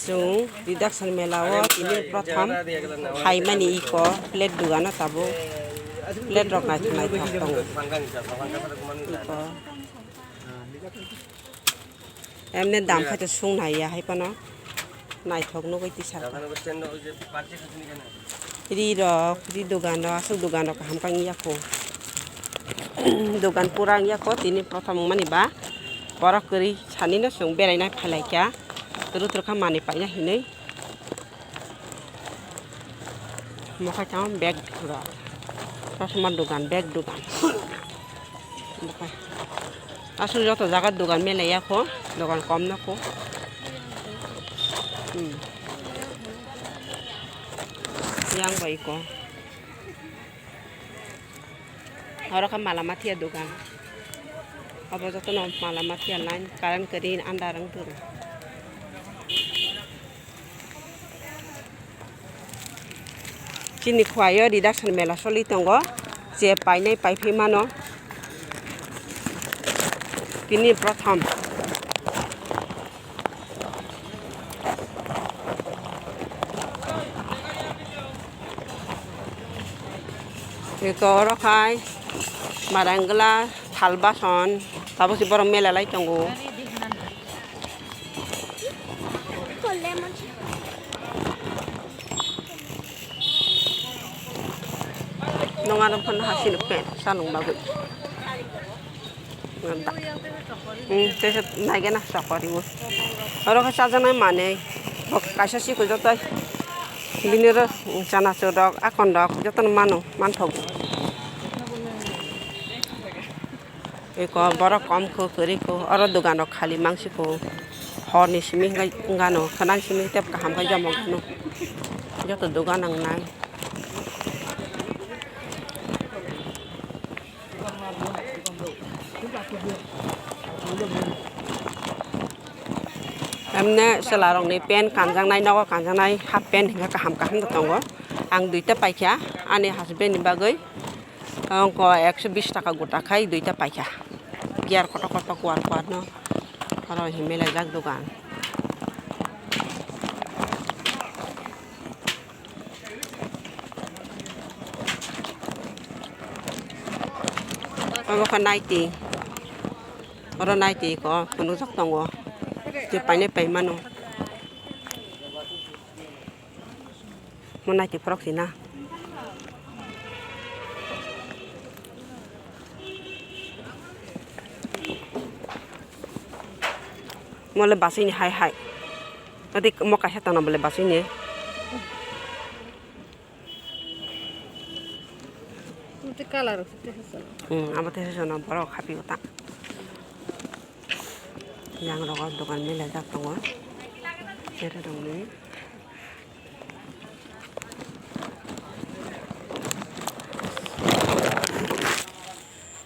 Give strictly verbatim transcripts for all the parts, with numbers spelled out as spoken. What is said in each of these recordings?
Chwng Ridakshan mela o tini prothom phaimani iko plate dugano tabuk plate rok naithok naithok tongo. Iko emne dam khai to sung naiya hai phano naithok nugwi tisa. Ri rok, ri dogan rok, aswk dogan rok kaham khe wngya kho. Dogan pura wngya kho, tini prothom wngmani ba borok kwrwi sani no chwng beraina phailaikha, twrwk twrwk kha manwi paina hinwi. Mokhai tamo bag rok, chosma dogan, bag dogan. Aswk joto jaga dogan melaiya kho, dogan kom no kho. Hmm. Yang bai kho. Oro kha mala mathiya dogan. Abo jotono mala mathiya line, current kwrwi andar wng tongo. Chini khuaio Ridakshan mela soli tongo, je painai paiphi mano. Tini prothom. Eko oro khai marangla thal bason, tabuk se borok mela lai tongo. Nong ano phano hasino pen salong bagwi. Hmm, tei se naigena chokoriwo. Oro khe chajaknai manwi. Bo kaisa sikho joto. Bini oro chanachur rok, akon rok jotono mano, manthogo. Eko borok kom kho, kwrwi kho, oro dogan rok khali mangsi kho. Hor ni simi wngkha, wngano, khwnang simi tei kaham khe jomo gano. Joto dogan nangnai. Emne chwla rokni pant kanjaknai, nogo kanjaknai half pant hinkhe kaham kaham no tongo. Ang duita paikha ani husband ni bagwi, wngkha ekso bish taka gota khai duita paikha. Gear kotor kotor kuar kuar no oro himlai jak dogan. Obo khe naiti. Oro naiti ko phunukjak tongo. Je painai pai mano. Mo naiti phorok si na. Mole basini hai hai. Adi mo kaisa tana bole basini. Tei colour rok se tei sasa. Hmm, abo tei sasa no borok happy ota. Yang rogo dogan mela jak tongo. Tere rongni.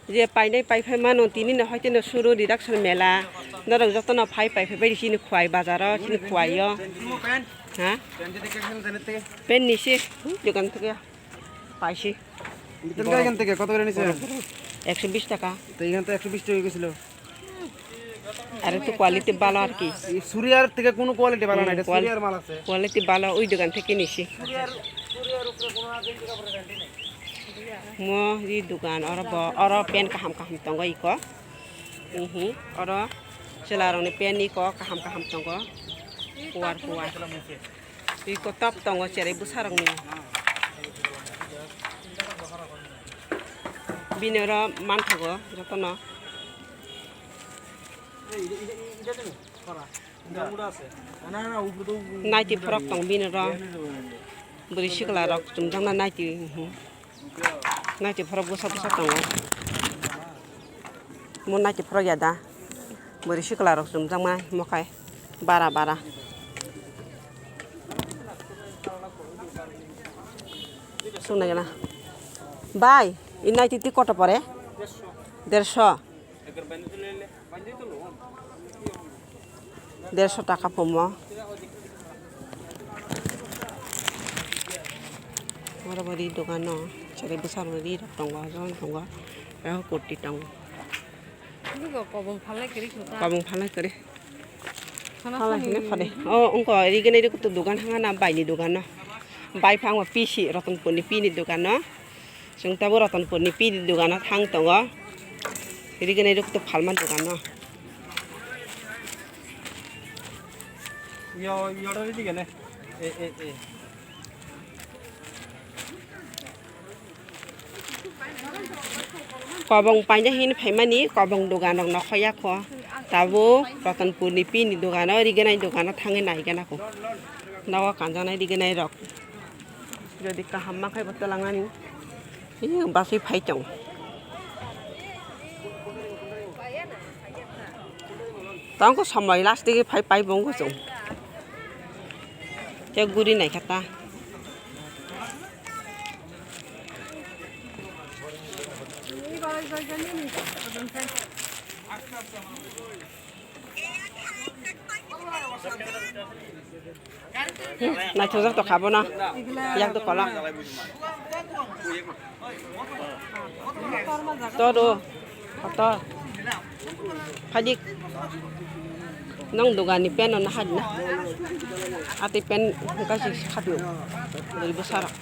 Je painai paiphai mano, tini no hoite no suru Ridakshan mela. Norok jotono phai paiphai bai chini khuai bazaro, chini khuaio. Ha? Pen nisi, dogan theke paisi. Bitan kai kan theke, koto kore nise? Ekso bish taka. To ekhane to ekso bish taka hoye gechilo. Are to quality bhalo ar ki. Suriyar theke kono quality bhalo nai, eta quali-, suriyar mal ache. Quality bhalo, oi dogan theke nisi. Mo ri dogan oro bo, oro pen kaham kaham tongo iko. Ihi, oro chwla rokni pen iko kaham kaham tongo. Kuar kuar. Iko top tongo cherai bwsa rokni. Bini oro manthogo jotono. Naiti phorok tong bini oro. Bwrwi sikla rok chumjaknai naiti, mhm. Naiti phorok bwsa bwsa tongo. Mo naiti phorok ya da. Bwrwi sikla rok chumjaknai mokai bara bara. Sumnai gana. Bai, i naiti ti koto pore? Derso. Derso taka pomo. Oro bo ri dogan no, cherai bwsa rok ri rok tongo, jon tongo, aro kurti tongo. Nukgo kobong phalnai kwrwi khe ta. Kobong phalnai kwrwi. Hala hini phade. O, ungko rigenai rok to dugan hanga na bai ni dugan no. Bai phang wa pisi Ratanpur ni pini dugan no. Chwng tabo Ratanpur ni pini dugan no thang tongo. Rigenai rok to phalma dugan no. Yo, yo, ro di gane. E, e, e. Kobong paina hini phaimani, kobong dogan rok nokhoya kho. Tabuk Ratanpur ni pini dogano, rigenai dogano thangwi naigana kho. Nogo kanjaknai rigenai rok. Jodi kaham mankhe bo twlangani. Ih, basui phai tong. Tongkho somoi last digi phai pai bongo chwng. Tei guri naikha ta. Naithokjak tongkha bono. Yak do kola. Todo. Kotor. Phadik. Nong dogani pen no nahar na. Ati pen hwnkha si khatno. Dori bwsarok.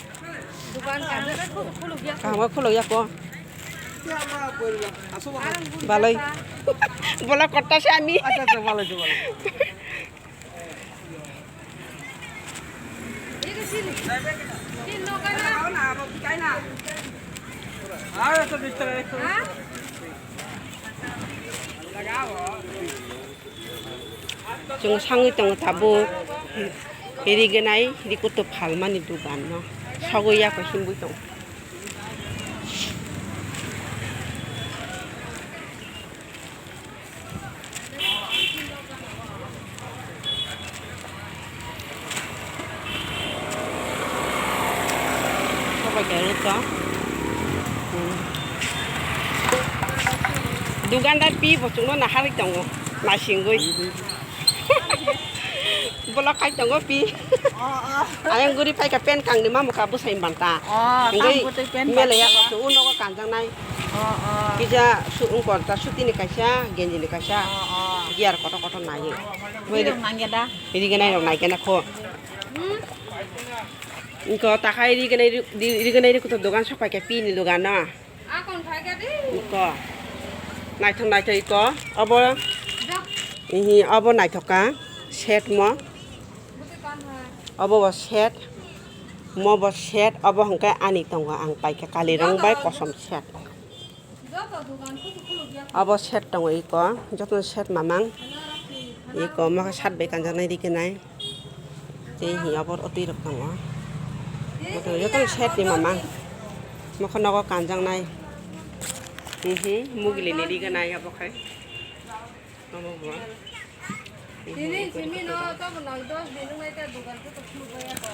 Kaham khe khuluk ya ko. Balai. Bola kotta se ami. Acha, acha, balai, balai. Chwng sangwi tongo tabuk rigenai rikuto phalmani doganno sogwi ya khe himwi tongo. Sobai khe rwkha. Hmm. Dugandar pi bo chwngno naharwi tongo, naisingwi. Bolok khai tongo pi. Ayang guri phaikha pen kangni mamukha bwsai manta. Hingwi melaya kaisa o nogo kanjaknai. Kisa su-, wngkor ta sutini kaisa, genjini kaisa. Gear kotor kotor naiwi. Rigenai rok naikhe na kho. Wngkha takhai rigenai ri-, ri-, rigenai rikuto dogan sokpaikha pini dogano. Iko. Naithok naithok iko. Obo. Ihi, obo naithok ka. Set mo. Obo bo set. Mo bo set. Obo hwnkhe ani tongo ang paikha kalirong bai kosom set. Obo set tongo iko. Jotono set mamang. Iko mokhe sat bai kanjaknai rigenai. Tei hi abor o twi rok tongo. Joto, joto set ni mama. Mokho nogo kanjaknai. Mhm, mugili ni rigenai abo khai. Omo bo. Tini simi no to bo noi dos din wngwi ta dugan to khuluk ya ko.